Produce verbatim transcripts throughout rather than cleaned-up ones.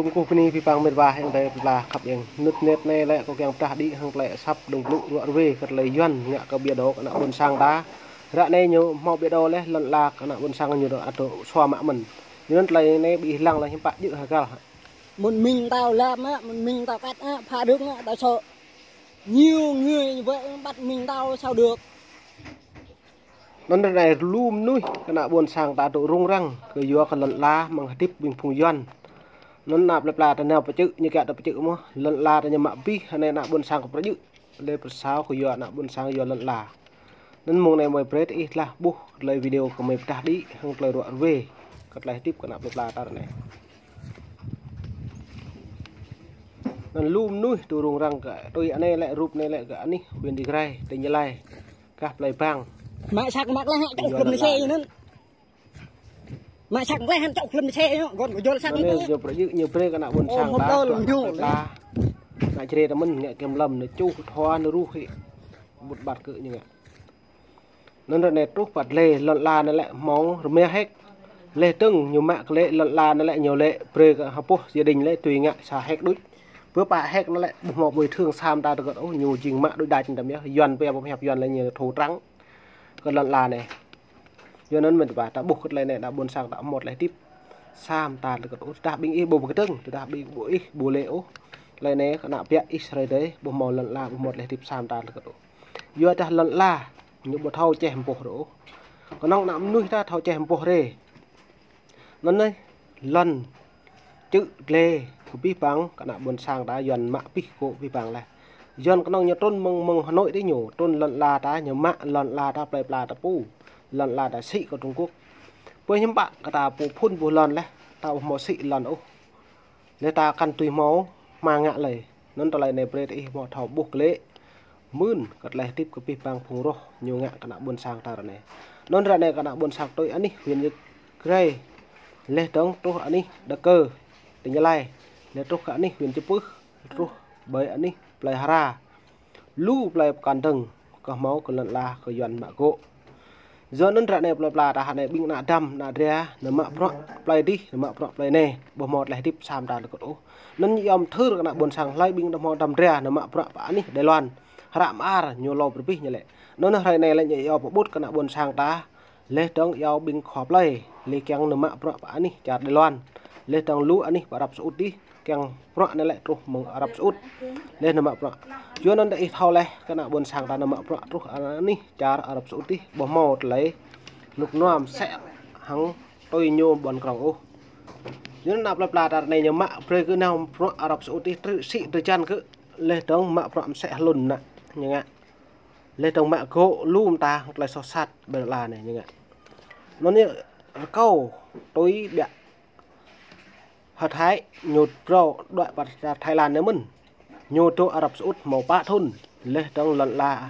Kơkuh bơni abih bang met wa ayŏng adơi plơi pla khăp eng. Mơnŭt net anai lĕ kâo kiăng pơdah đĭ hăng tơlơi asăp dơ̆ng blŭ ruă rơwe kơ tơlơi Yuan ngă kơ ƀiă đô kơ ană ƀôn sang ta. Ră anai ñu hmâo ƀiă đô laih, lŏn ala kơ ană ƀôn sang ñu dŏ ăt dŏ sua mă mơ̆n. Ñu anŭn tơlơi anai ƀu ih lăng lơi hiư̆m pă djơ̆ hơgăl hă. Một mình tao làm á, một mình tao cắt á, phá rừng á, tao sợ nhiều người như vậy bắt mình tao sao được. Anŭn ră anai lu mơnuih kơ ană ƀôn sang ta dŏ rŭng răng kơ yua kơ lŏn ala amăng hơdip ƀing phung Yuan. Anŭn ană plơi pla ta nao pơčư̆, ñu kiăng ta pơčư̆ mơ̆n, lŏn ala ta ñu mă abih, anai ană ƀôn sang kơ pơjư̆. Lĕ pơsao kơ yua ană ƀôn sang yua lŏn ala. Anŭn mông anai mơi brơi ih tơlah ƀuh tơlơi video kơ mơi pơdah đĭ hăng tơlơi ruă rơwe kơ tơlơi hơdip kơ ană plơi pla ta ră anai. Anŭn lu mơnuih dŏ rŭng răng kơ tui anai lĕ rup anai lĕ kơ anih huyện Ia Grai, tỉnh Gia Lai. Kah plơi Bang. Mă săk mă leh hă, čŏk lŏn ala anŭn. Mă săk leh hă, čŏk lŏn ñu, gŏn mă jol săk anŭn. Ñu pơjư̆ ñu brơi kơ ană ƀôn sang ta, ană Jrai ta mơ̆n ngă kiăng lăm, ñu čuh thua ñu ruh hĭ. Ƀut ƀat kơ ñu ngă. Anŭn ră anai truh pă lĕ lŏn ala anai lĕ hmâo rơma héc. Leh dơ̆ng ñu mă kơ lĕ lŏn ala anai lĕ ñu lĕ brơi kơ hơpuh gia đình lĕ tui ngă sa héc đôč. Pơ pă héc anai lĕ ƀu hmâo bồi thường sa mơta tơgơ̆t ôh, ñu jing mă đôč đač tăm yơh, Yuan pia ƀu hiăp Yuan lĕ ñu thô trắng. Kơ lŏn ala anai. Yua anŭn mơ̆n ta ƀuh kơ tơlơi anai ană ƀôn sang ta hmâo tơlơi hơdip sa mơta tơgơ̆t ôh, tơdah ƀing ih ƀu pơkơdơ̆ng, tơdah ƀing ih ƀu lĕ ôh. Tơlơi anai kơ ană ƀiă ih sơrơi dơi, ƀu hmâo lŏn ala, ƀu hmâo tơlơi hơdip sa mơta tơgơ̆t ôh. Yua dah lŏn ala ñu ƀu thâo čeh mơboh rơ ôh. Kơnơ̆ng ană mơnuih ta thâo čeh mơboh rơ. Anŭn anai lŏn čư̆ glai kơ abih bang kơ ană ƀôn sang ta Yuan mă abih kơ abih bang laih. Yuan kơnơ̆ng ñu trŭn mơ̆ng mơ̆ng Hà Nội dih ñu trŭn lŏn ala ta, ñu mă lŏn ala ta plơi pla ta pô. Lŏn ala ta sĭ kơ Trung Quốc. Pơ hiư̆m pă kơ ta pô phŭn ƀuh lŏn laih, ta ƀu hmâo sĭ lŏn ôh. Lĕ ta kăn tui hmâo hmua ngă lơi. Anŭn tơlơi anai brơi ih hmâo thâo ƀuh kơ lĕ mơ̆n kơ tơlơi hơdip kơ abih bang phung roh ñu ngă kơ ană ƀôn sang ta ră anai. Anŭn ră anai kơ ană ƀôn sang tui anih huyện Ia Grai. Leh dơ̆ng truh anih Đăk Kơ, tỉnh Gia Lai. Leh truh kơ anih huyện Chư Pưh, truh ƀơi anih plơi Hra. Lu plơi pơkŏn dơ̆ng kơ hmâo kơ lŏn ala kơ Yuan mă gŏ. Yua anŭn ră anai plơi pla ta hă anai ƀing ană Dăm, ană Dra, ñu mă bruă plơi dih, ñu mă bruă plơi anai, ƀu hmâo tơlơi hơdip sa mơta tơgơ̆t ôh. Anŭn ñu iâu mơthưr kơ ană ƀôn sang hlơi ƀing ană hmâo Dăm Dra, ñu mă bruă pơ anih Đài Loan. Hră mơar ñu lâo brơi abih ñu lĕ. Anŭn hrơi anai lĕ ñu iâu pơƀut kơ ană ƀôn sang ta. Leh dơ̆ng iâu ƀing khua plơi, lĕ kiăng ñu mă bruă pơ anih čar Đài Loan. Leh dơ̆ng lu anih pơ Arab Saudi, kiăng bruă anai lĕ truh mơ̆ng Arab Saudi. Leh ñu mă bruă. Yua anŭn dah ih thâo leh kơ ană ƀôn sang ta ñu mă bruă truh anih čar Arab Saudi, ƀu hmâo tơlơi rơnŭk rơnua mơsĕ hăng tui ñu ƀôn krong ôh. Yua anŭn ană plơi pla ta ră anai ñu mă brơi kơ nao bruă Arab Saudi, trư sĭ trư jăn kơ leh dơ̆ng mă bruă mơsĕ hlŭn ană ñu ngă. Leh dơ̆ng mă gŏ lu mơta tơlơi soh sat ƀơi lŏn ala anai ñu ngă. Anŭn ñu rơkâo tui ƀiă hơtai ñu phrâo đuaĭ pơ čar Thái Lan anai mơ̆n. Ñu dŏ Arab Saudi hmâo pă thŭn, leh dơ̆ng lŏn ala,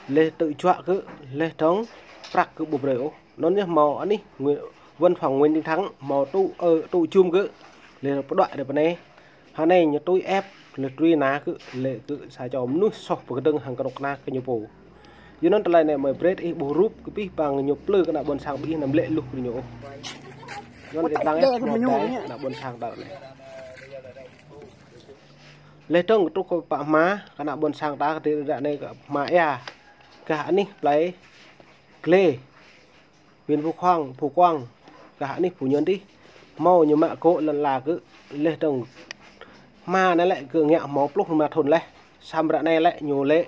leh tơjuă kơ, leh dơ̆ng prăk kơ ƀu brơi ôh. Anŭn ñu hmâo anih Nguyễn, văn phòng Nguyễn Tiến Thắng hmâo tŭ, ơ, tŭ jum kơ, leh pơđuaĭ rai pơ anai. Hơnai ñu tui ĕp, lĕ tui ană kơ, lĕ kơ sa čô mơnuih soh pơkơdơ̆ng hăng kơnuk kơna kơ ñu pô. Yua anŭn tơlơi anai mơi brơi ih ƀuh rup kơ abih bang ñu plư kơ ană ƀôn sang ƀing ih anăm lĕ luh kơ ñu ôh. Yua anŭn kơ tơlơi anai mơi brơi kơ ană ƀôn sang ta anai. Leh dơ̆ng truh kơ pă hmua kơ ană ƀôn sang ta kơ tơlơi anai kơ hmua ia. Kah anih plơi Glê. Huyện Phú Quang, Phú Quang, kah anih Phú Nhuận dih. Hmâo ñu mă gŏ lŏn ala kơ, leh dơ̆ng hmua anai lĕ kơ ngă hmâo pluh rơma thŭn leh. Samơ̆ ră anai lĕ ñu lĕ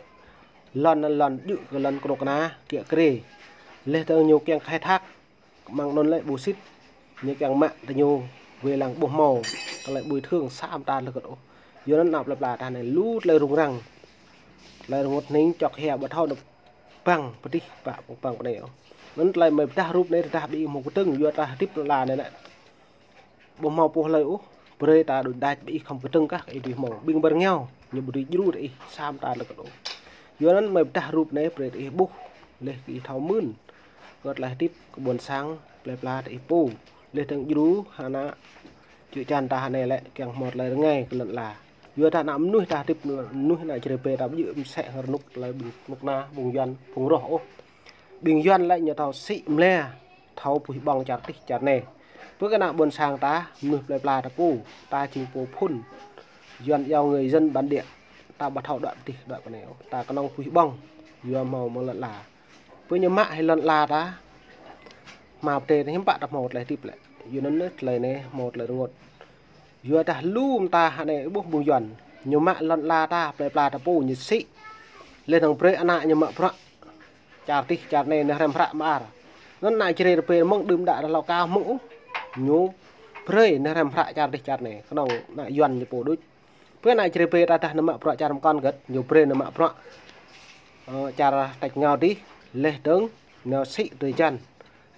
lŏn anŭn lŏn djơ̆ kơ lŏn kơnuk kơna kiă kriê. Leh dơ̆ng ñu kiăng khai thác mơ̆ng anŭn lĕ ƀu sĭt. Ñu kiăng mă tơ ñu wai lăng ƀu hmâo tơlơi bồi thường sa mơta tơgơ̆t ôh. Yua anŭn ană plơi pla ta anai lu tơlơi rŭng răng. Tơlơi rơngot hning čŏk hia ƀu thâo anŭn bang pơdih pă bang pơ anai ôh. Anŭn tơlơi mơi pơdah rup anai tơdah ƀing ih hmâo kơdơ̆ng yua ta hơdip lŏn ala anai lĕ ƀu hmâo pô hlơi ôh, brơi ta đôč đač ƀing ih khŏm kơdơ̆ng kah kơ ih dưi hmâo. Ƀing ƀơ̆ng rơngiao ñu ƀu dưi djru tơ ih sa mơta tơgơ̆t ôh. Yua anŭn mơi pơdah rup anai brơi ih ƀuh, leh ih thâo mơ̆n kơ tơlơi hơdip kơ ƀôn sang plơi pla tơ ih pô. Leh dơ̆ng djru hơnăl čư̆ čan ta hơnai lĕ kiăng hmâo tơlơi rơngai kơ lŏn ala. Yua ta ană mơnuih ta hơdip mơnuih ană čơrê pê ta ƀu djơ̆ mơsĕ hăng rơnŭk tơlơi ƀing kơnuk kơna ƀing Yuan phung roh ôh. Ƀing Yuan lĕ ñu thâo sĭ mlĕ, thâo puih ƀơ̆ng čar tih čar anai. Pơ kơ ană ƀôn sang ta, mơnuih plơi pla ta pô, ta jing pô phŭn. Yuan iâu người dân bản địa, ta ƀu thâo đuaĭ pơ tih, đuaĭ pơ anai ôh. Ta kơnơ̆ng puih ƀơ̆ng, yua hmâo mơ̆ng lŏn ala. Pơ ñu mă hĭ lŏn ala ta, hmâo pơtê ta hiư̆m pă ta hmâo tơlơi hơdip lĕ. Yua anŭn tơlơi anai hmâo tơlơi rơngot. Yua dah lu mơta hơnai ƀuh ƀing Yuan. Ñu mă lŏn ala ta, plơi pla ta pô, ñu sĭ. Laih dơ̆ng brơi ană ñu mă bruă. Čar tih, čar anai, nao hrăm hră mơar. Anŭn ană Jrai rơbê mơ̆ng đưm đă rơlâo kâo mơ̆ng ôh. Ñu brơi nao hrăm hră čar tih, čar anai. Kơnơ̆ng ană Yuan ñu pô đôč. Pơ ană Jrai rơbê ta dah nao mă bruă čar mơkŏn gơ̆t, ñu brơi nao mă bruă, ơ, čar tač rơngiao tih, laih dơ̆ng nao sĭ tui jăn.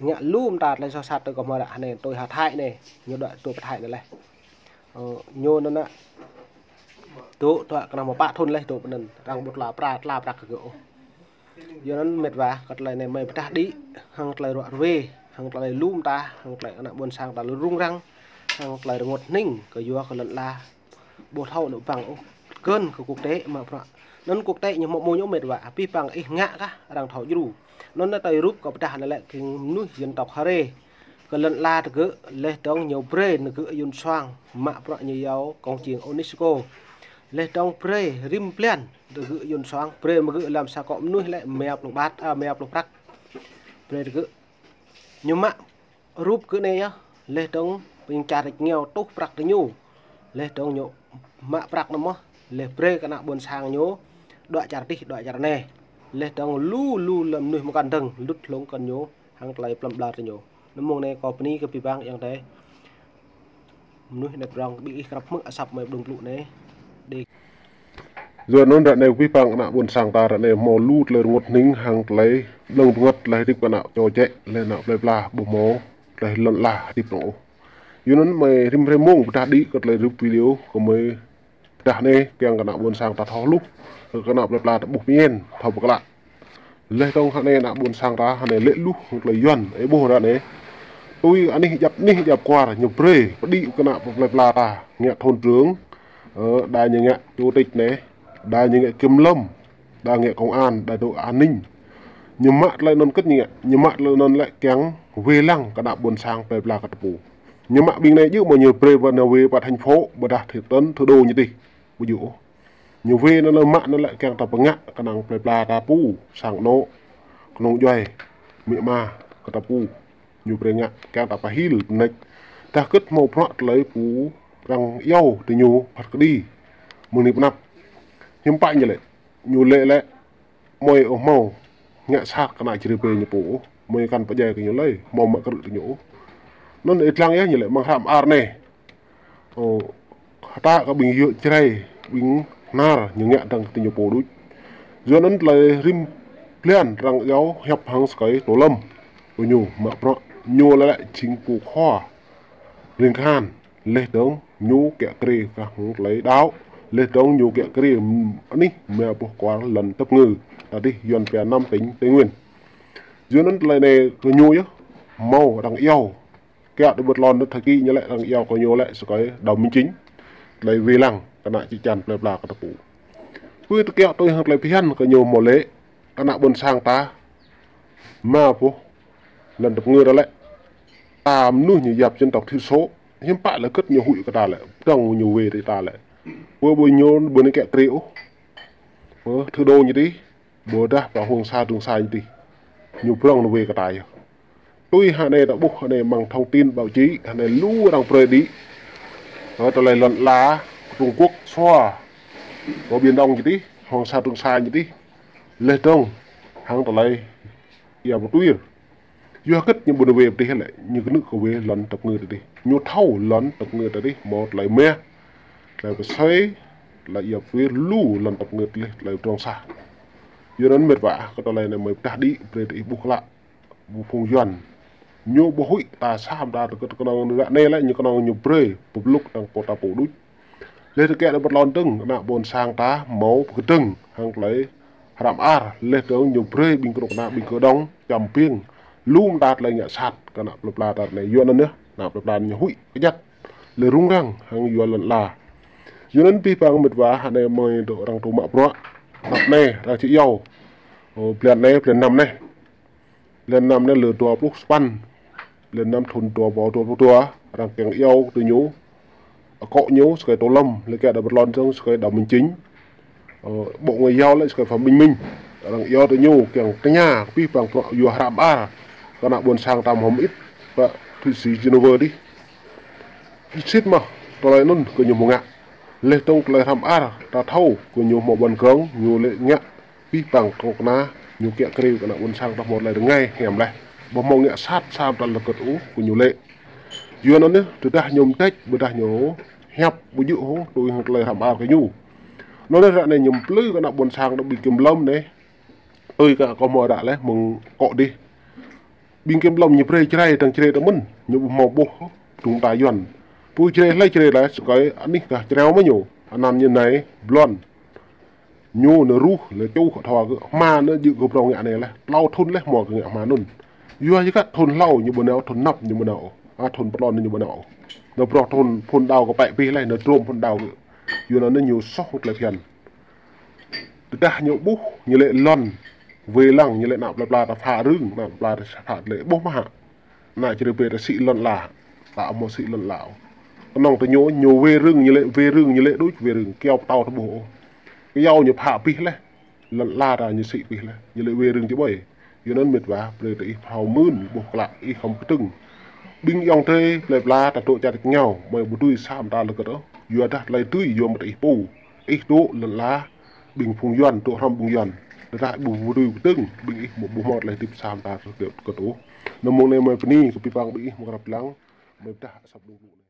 Ngă lu mơta tơlơi soh sat tui kơ hmâo ră hơnai, tui hơtai anai, ñu đuaĭ tui pơtai anai laih. Ơ, ñu anŭn ană dŏ, dŏ kơnơ̆ng mơ̆ pă thŭn laih dŏ pơ anŭn, arăng ƀu tla pra, tla prăk kơ gơ̆ ôh. Yua anŭn mĕt wa, kơ tơlơi anai mơi pơdah đĭ, hăng tơlơi ruă rơwe, hăng tơlơi lu mơta, hăng tơlơi kơ ană ƀôn sang ta lu rŭng răng, hăng tơlơi rơngot hning, kơ yua kơ lŏn ala ƀu thâo nao ƀơ̆ng ôh, kơnơ̆ng kơ quốc tế mă bruă. Anŭn quốc tế ñu hmâo mơ̆ ñu mĕt wa, abih bang ih ngă kah, arăng thâo djru. Anŭn anai tơlơi rup kơ pơdah anai lĕ kiăng mơnuih dân tộc Hare. Kơ lŏn ala tơ gơ̆, laih dơ̆ng ñu brơi nao gơ̆ Yuan soang, mă bruă ñu iâu công trình UNESCO. Laih dơ̆ng brơi rĭm blan tơ gơ̆ Yuan soang, brơi mơ̆ gơ̆ lăm sa akŏ mơnuih lĕ rơma pluh ƀat, a, rơma pluh prăk. Brơi tơ gơ̆. Ñu mă rup gơ̆ anai yơh, laih dơ̆ng ƀing čar rơngiao tuh prăk tơ ñu. Laih dơ̆ng ñu mă prăk anŭn mơ̆n, laih brơi kơ ană ƀôn sang ñu, đuaĭ čar tih, đuaĭ čar anai. Laih dơ̆ng lu, lu lăm mơnuih mơkŏn dơ̆ng, lŭt hlŏng kơ ñu, hăng tơlơi plăm ƀlŏr tơ ñu. Anŭn mơ̆ng anai kâo bơni kơ abih bang ayŏng adơi. Mơnuih anai prŏng, ƀing ih krăp hmư̆ asăp mơi pơdŏng plŭ anai. Đe. Yua anŭn ră anai abih bang ană ƀôn sang ta ră anai hmâo lu tơlơi rơngot hning hăng tơlơi ƀlơ̆ng bơngăt tơlơi hơdip kơ ană čô čĕ, laih ană plơi pla ƀu hmâo tơlơi lŏn ala hơdip anŭn ôh. Yua anŭn mơi rĭm hrơi mông pơdah đĭ kơ tơlơi rup video kơ mơi pơdah anai kiăng kơ ană ƀôn sang ta thâo hluh, kơ ană plơi pla ta ƀuh pơmĭn, thâo pơklă. Laih dơ̆ng hơnai ană ƀôn sang ta hơnai lĕ luh tơlơi Yuan, ih ƀuh ră anai. Tui anih djăp anih djăp kwar ñu brơi pơđĭ kơ ană plơi pla ta ngă thôn trưởng, ơ, đa ñu ngă chủ tịch anai, đa ñu ngă kiểm lâm, đa ngă công an, đa dŏ an ninh. Ñu mă tơlơi anŭn kơ̆t ñu ngă, ñu mă tơlơi anŭn lĕ kiăng wai lăng kơ ană ƀôn sang plơi pla kơ ta pô. Ñu mă ƀing anai djơ̆ mơ̆ ñu brơi ƀơi anai wai ƀơi thành phố, ƀơi dah thị trấn, thủ đô ñu tih. Ƀu djơ̆ ôh. Ñu wai anŭn lĕ mă anŭn lĕ kiăng ta pơngă kơnơ̆ng plơi pla ta pô, sang anŏ, kơnung djuai, amĭ ama kơ ta pô. Ñu brơi ngă kiăng ta pơhil pơneč. Tơdah kơ̆t hmâo bruă tơlơi pô arăng iâu tơ ñu phat kơđi. Mơ̆ng anai pơanăp. Hiư̆m pă ñu lĕ. Ñu lĕ lĕ mơi ƀu hmâo ngă sat kơ ană čơrê pê ñu pô ôh, mơi kăn pơdjai kơ ñu lơi, hmâo mă krư̆ tơ ñu ôh. Anŭn ih lăng yơh ñu lĕ amăng hră mơar anai. Ơ, hơtă kơ ƀing yơh Jrai, ƀing Hnar ñu ngă dơ̆ng tơ ñu pô đôč. Yua anŭn tơlơi rĭm blan arăng iâu hiăp hăng sơkơi tô lâm. Ơ ñu mă bruă, ñu lĕ lĕ jing pô khua ring kahan. Laih dơ̆ng ñu kiăng krê kơ hăng tơlơi đaŏ. Laih dơ̆ng ñu kiăng krê anih rơma boh kwar lŏn tơpơngư. Tơdah Yuan pia năm tỉnh Tây Nguyên. Yua anŭn tơlơi anai kơ ñu yơh. Hmâo arăng iâu. Kiăng tơ ƀơi lŏn tơkĭ ñu lĕ arăng iâu kơ ñu lĕ sơkơi Đào Minh Chính. Tơlơi wai lăng kơ ană čư̆ čan plơi pla kơ ta pô. Pơ tơkiăng tui hăng tơlơi phiăn kơ ñu hmâo lĕ. Kơ ană ƀôn sang ta. Rơma boh lŏn tơpơngư ta lĕ. Ta mơnuih ñu yap dân tộc thiểu số. Hiư̆m pă lĕ kơ̆t ñu huĭ kơ ta lĕ. Dơ̆ng ñu wai tơ ta lĕ. Pơ ƀơi ñu ƀơi anai kiăng krê ôh. Pơ thủ đô ñu tih. Ƀôdah pơ Hoàng Sa Trường Sa ñu tih. Ñu prŏng ñu wai kơ ta yơh. Tui hơnai ta ƀuh hơnai amăng thông tin báo chí, hơnai lu arăng brơi đĭ. Ơ tơlơi lŏn ala, Trung Quốc, sua. Pơ Biển Đông ñu tih, Hoàng Sa Trường Sa ñu tih. Laih dơ̆ng, hăng tơlơi ia pơtuir. Yua kơ̆t ñu ƀu nao wai pơ tih lĕ, ñu kơnư̆ kơ wai lŏn tơpơngư ta tih. Ñu thâo lŏn tơpơngư ta tih, hmâo tơlơi mơ̆, tơlơi pơsơi, tơlơi ia pơtuir lu lŏn tơpơngư ta tih, tơlơi pơdrŏng sa. Yua anŭn mĕt wa, kơ tơlơi anai mơi pơdah đĭ, brơi ta ih ƀuh klă, ƀuh phung Yuan. Ñu ƀu huĭ ta sa mơta tơ kơ̆t kơnơ̆ng ră anai lĕ, ñu kơnơ̆ng ñu brơi, pơblŭk dơ̆ng pô ta pô đôč. Laih tơkiăng tơ ƀơi lŏn dơ̆ng, ană ƀôn sang ta hmâo pơkơdơ̆ng hăng tơlơi hră mơar, laih dơ̆ng ñu brơi ƀing kơnuk kơna ƀing kơđông, čăm ƀing, lu mơta tơlơi ngă sat kơ ană plơi pla ta anai, yua anŭn yơh, ană plơi pla ñu huĭ kơjăt, lĕ rŭng răng hăng yua lŏn ala. Yua anŭn abih bang mĕt wa, hơnai mơi dŏ arăng tŭ mă bruă, anăp anai, arăng či iâu, ơ, blan anai, blan năm anai. Blan năm anai lơ dua pluh sapăn. Lĕ năm thun dua rơbâo dua pluh dua, arăng kiăng iâu tơ ñu, akŏ ñu, sơkai Tô Lâm, lĕ kiăng đa bơtlon dơ̆ng, sơkai đa Minh Chính. Ơ, Bộ Ngoại giao lĕ sơkai Phạm Bình Minh. Arăng iâu tơ ñu, kiăng tơña, pih păng prŏ yua hră mơar kơ ană ƀôn sang ta hmâo mơit, pơ Thụy Sĩ Geneva dih. Sĭt mơ̆, tơlơi anŭn kơ ñu hmâo ngă. Lĕ tơ̆ng tơlơi hră mơar, ta thâo, kơ ñu hmâo ƀôn kơ̆ng, ñu lĕ ngă pih păng kơnuk kơna, ñu kiăng kriu kơ ană ƀôn sang ta hmâo tơlơi rơngai hiam laih. Ƀu hmâo ngă sat sa mơta lơkơt ôh, kơ ñu lĕ. Yua anŭn yơh, tơdah ñu mơdĕč, ƀôdah ñu hiăp, ƀu djơ̆ hŏng, tui hăng tơlơi hră mơar kơ ñu. Anŭn yơh ră anai ñu plư kơ ană ƀôn sang ta ƀing kiểm lâm anai. Tui kơ kâo hmâo ră laih, mơ̆ng akŏ dih. Ƀing kiểm lâm ñu brơi Jrai, tơ̆ng Jrai ta mơ̆n, ñu ƀu hmâo ƀuh, tơ̆ng ta Yuan. Pô Jrai hlơi Jrai laih, sơkai anih kah Jrai mơ̆ ñu, anăn ñu anai, Blon. Ñu nao ruh, lĕ čuh, thâo kơ hma nao djơ̆ kơ prŏng ngă anai laih, tlâo thun laih hmâo kơ ngă hma anŭn. Yua yơh kơ thun hlâo ñu ƀu nao, thun anăp ñu ƀu nao. A, thun pơtlon ñu ƀu nao. Nao prŏng thun phun đao kơ pĕ pih laih, nao trôm phun đao kơ. Yua anŭn ñu soh tơlơi phiăn. Tơdah ñu ƀuh, ñu lĕ lŏn, wai lăng, ñu lĕ ană plơi pla ta phă rưng, ană plơi pla ta phă lĕ ƀuh mơ̆ hă. Ană čơrơbê ta sĭ lŏn ala, ta hmâo sĭ lŏn ala. Kơnơ̆ng tơ ñu, ñu wai rưng, ñu lĕ wai rưng, ñu lĕ đôč wai rưng, kyâo pơtâo ta ƀuh ôh. Kyâo ñu phă pih laih, lŏn ala ta ñu sĭ pih laih, ñu lĕ wai rưng či ƀơi. Yua anŭn mĕt wa, brơi ta ih phrâo mưn, ƀuh klă, ih hŏm kơtưng. Ƀing ayŏng adơi, plơi pla, ta dŏ čar kơngiao, mơi ƀu dưi sa mơta lơkơt ôh. Yua dah tơlơi dưi, yua mơ̆ ta ih pô. Ih dŏ lŏn ala, ƀing phung Yuan, dŏ hrŏm ƀing Yuan. Tơdah ƀu, ƀu dưi kơtưng, ƀing ih ƀu, ƀu hmâo tơlơi hơdip sa mơta lơkơt ôh. Anŭn mơ̆ng anai mơi bơni, kơ pih păng ƀing ih mơ̆ng krăp lăng, mơi pơdah asăp đŭng đŭng.